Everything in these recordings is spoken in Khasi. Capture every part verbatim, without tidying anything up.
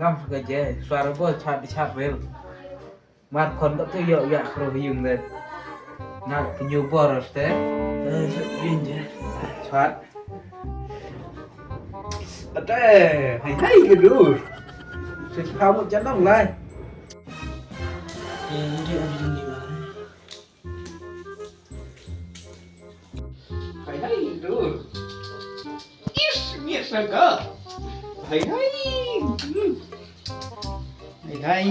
Kam ka je, suara bo chat di chat rel. Mar kon dok tu yok yak kru yung de. Ngat penyu boros te. Eh, yin je. Chat. Ate, hai hai ke du. Sis kamu janang lai. Eh, ini dia ada di mana? Hai hai, dur. Is, miet sangka. Hai hai. Hmm. Hai hai.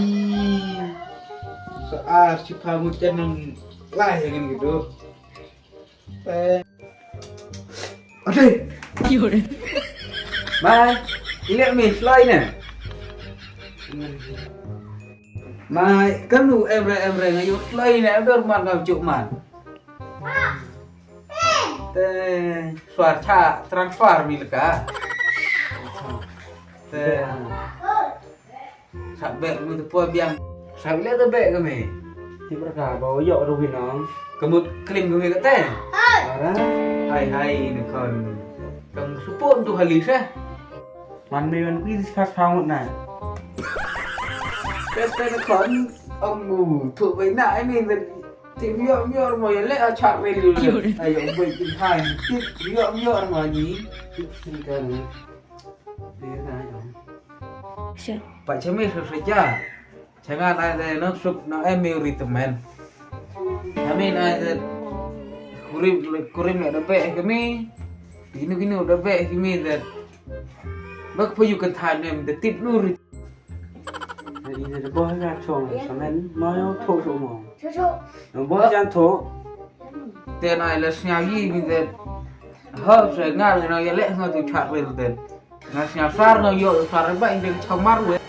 Soal si pamut janang lah yang gitu. Eh. Ade. Mai, ilek mi sloi ne. Mai, kamu emre emre ngayu sloi ne, dur man kam juk man. Te suar cha transfer mi leka. Te sa bek mi tu po biang. Sa bek tu bek kami. Ti berka bau yok tu binong. Kemut klim kami kete. Ara. Hai hai ni kon. Kang supun tu halis eh. Man mi man pi sas hangut na. Kete ni kon. Amu tu bai na ini. Ti miok miok mo ya le a chat rel. Ayo bai ti hai. Ti miok miok mo ni. Ti singkan. Ti na yo. Sure. Pa chami suk suk ja. Changan ai de no suk no em mi ri temen. Amin ai de kurim kurim ya de be kami. Kinu kinu de be kami de. Bak pa yu kan than em de tip nu ri. Ri de bo ya chong samen ma yo tho so mo. Bo jan tho. Te na le snya yi mi de. Ho se nga le no ya le no tu chat rel de. Nga snya sar no yo sar ba inde chamar we.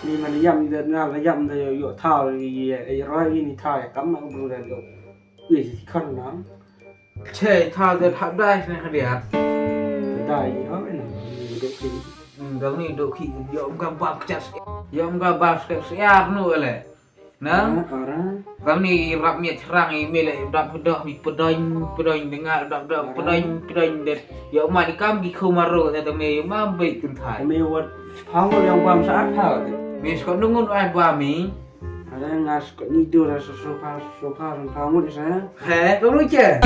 Ni man yam de na la yam de yo yo tha yi e roi ni tha kam ma bu de yo. Ui si kan na. Che tha de tha dai ne khadiat. Dai yi ho na. Ni do ki. Dang ni do ki yo ga ba chas. Yo ga ba chas ya nu le. Na? Ara. Kam ni rap mi cherang i mi le dap pedoh mi pedoin pedoin dengar dap dap pedoin pedoin det. Ya ma di kam di kumaro ta ta me ma be kun thai. Me wat pang yang bam saat ha. Me skot nungun ai ba mi. Ara ngas ko ni do ra so so pa so pa ran pa mu di sa. He, ko lu che.